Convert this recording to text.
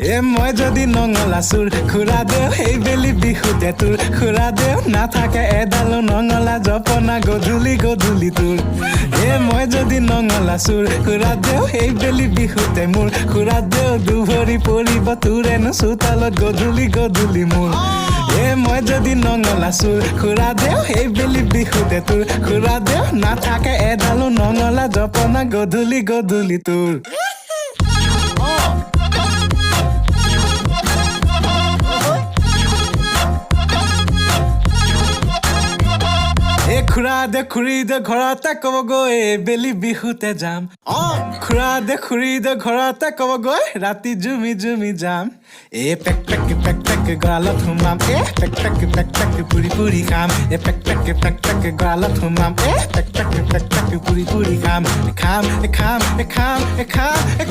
এ মই যদি নঙলা চোৰ, খুৰা দেও, সেইবেলি বিহুতে তোৰ খুৰা দেও নাথাকে এডালো নঙলা জপনা গধূলি গধূলি তোৰ। এ মই যদি নঙলা চোৰ, খুৰা দেও, সেইবেলি বিহুতে মোৰ খুৰা দেও দুভৰি পৰিব তোৰেনো চোতালত গধূলি গধূলি মোৰ। এ মই যদি নঙলা চোৰ, খুৰা দেও, সেইবেলি বিহুতে তোৰ খুৰা দেও নাথাকে এডালো নঙলা জপনা গধূলি গধূলি তোৰ। এ খুৰা দে খুৰী দে ঘৰতে ক'ব গৈ বেলি বিহুতে যাম। অ খুৰা দে খুৰী দে ঘৰতে ক'ব গৈ ৰাতি জুমি জুমি যাম। এ পেক পেক পেক পেক গঁৰালত সোমাম, এ পেক পেক পেক পেক পুৰি পুৰি খাম। এ পেক পেক পেক পেক গঁৰালত সোমাম, এ পেক পেক পেক পেক পুৰি পুৰি খাম, খাম খাম খাম খাম খাম।